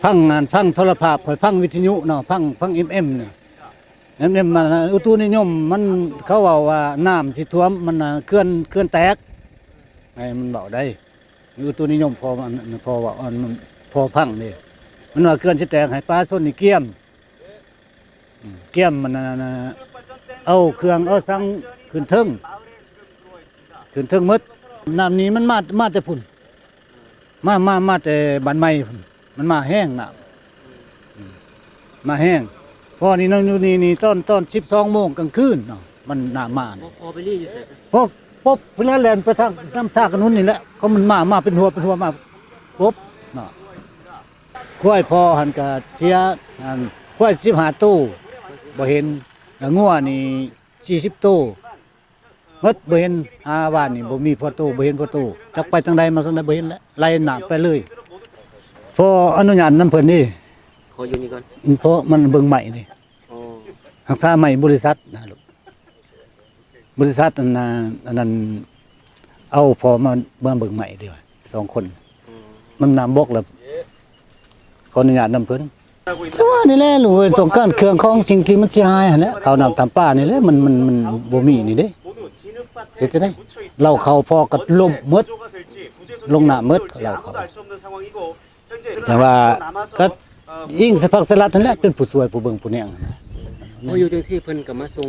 ຟັງອັນ ຟັງໂທລະພາບ ຂ້ອຍຟັງວິທະຍຸເນາະ ຟັງ ຟັງເອັມເອັມນີ້ ເອັມເອັມມັນ ອຸຕຸນິຍົມມັນ ເຂົາເວົ້າວ່ານ້ຳຊິຖ້ວມ ມັນເຂື່ອນ ເຂື່ອນແຕກ ໃຫ້ມັນເວົ້າໄດ້ ອຸຕຸນິຍົມພໍມັນ ພໍເວົ້າ ອັນ ພໍຟັງເດ້ ມັນວ່າເຂື່ອນຊິແຕກ ໃຫ້ປະຊາຊົນນີ້ກຽມ ອືມ ກຽມມັນນັ້ນນະ ເອົາເຄື່ອງເອົາສັງຂຶ້ນເທິງ ຂຶ້ນເທິງໝົດ ນ້ຳນີ້ມັນມາ ມາແຕ່ພຸ້ນ ມາ ມາ ມາແຕ່ບ້ານໃໝ່ພຸ້ນ ມັນມາແຮງນ້ຳ ອືມ ມາແຮງ ເພາະນີ້ ຢູ່ນີ້ນີ້ ຕອນ ຕອນສິບສອງໂມງກາງຄືນເນາະ ມັນນ້ຳມານີ້ ພໍໄປລີ້ຢູ່ໃສຊະ ພໍປົບພຸ້ນແຫຼະ ແລ່ນໄປທາງ ນຳທ່າຂະໜຸນນີ້ແຫຼະ ເຂົາມັນມາ ມາເປັນຫົວ ເປັນຫົວ ມາປົບເນາະ ຄວາຍພໍ່ຫັ້ນກະເສຍ ອັນ ຄວາຍສິບຫ້າໂຕ ບໍ່ເຫັນ ແລະງົວນີ້ສີ່ສິບໂຕ ໝົດ ບໍ່ເຫັນ ຫາວານນີ້ບໍ່ມີພໍໂຕ ບໍ່ເຫັນພໍໂຕ ຈັກໄປທາງໃດມາທາງໃດບໍ່ເຫັນແລ້ວ ໄຫຼນ້ຳໄປເລີຍ ພໍອະນຸຍາດນຳເພິ່ນນີ້ ຂໍຢູ່ນີ້ກ່ອນ ເພາະມັນເບິ່ງໄມ້ນີ້ ອໍ ຮັກສາໄມ້ບໍລິສັດນະລູກ ບໍລິສັດອັນນະ ອັນນັ້ນ ເອົາພໍ່ມາ ມາເບິ່ງໄມ້ເດີ ສອງຄົນ ອືມ ມັນນ້ຳບົກແລ້ວ ຂໍອະນຸຍາດນຳເພິ່ນ ສະວ່ານີ້ແຫຼະລູກເອີຍ ຕ້ອງການເຄື່ອງຂອງສິ່ງທີ່ມັນເສຍຫາຍຫັ້ນແຫຼະ ເຂົ້ານ້ຳຕຳປານີ້ແຫຼະ ມັນ ມັນ ມັນບໍ່ມີນີ້ເດ້ ເຮັດຈັ່ງໃດ ເລົ້າເຂົ້າພໍກໍລົ້ມໝົດ ລົງນ້ຳໝົດເລົ້າເຂົ້າ ແຕ່ວ່າກໍອີງໃສ່ພັກໃສ່ລັດຫັ້ນແຫຼະ ເປັນຜູ້ຊ່ວຍຜູ້ເບິ່ງຜູ້ແຍງຫັ້ນນະ ພໍຢູ່ຈັ່ງຊີ້ເພິ່ນກໍມາສົ່ງ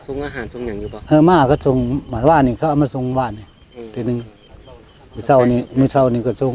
ສົ່ງອາຫານສົ່ງຫຍັງຢູ່ບໍ່? ເອີ ມາກໍສົ່ງ ມາວານນີ້ ເຂົາເອົາມາສົ່ງວານນີ້ ອືມ ເທື່ອໜຶ່ງ ມື້ເຊົ້ານີ້ ມື້ເຊົ້ານີ້ກໍສົ່ງ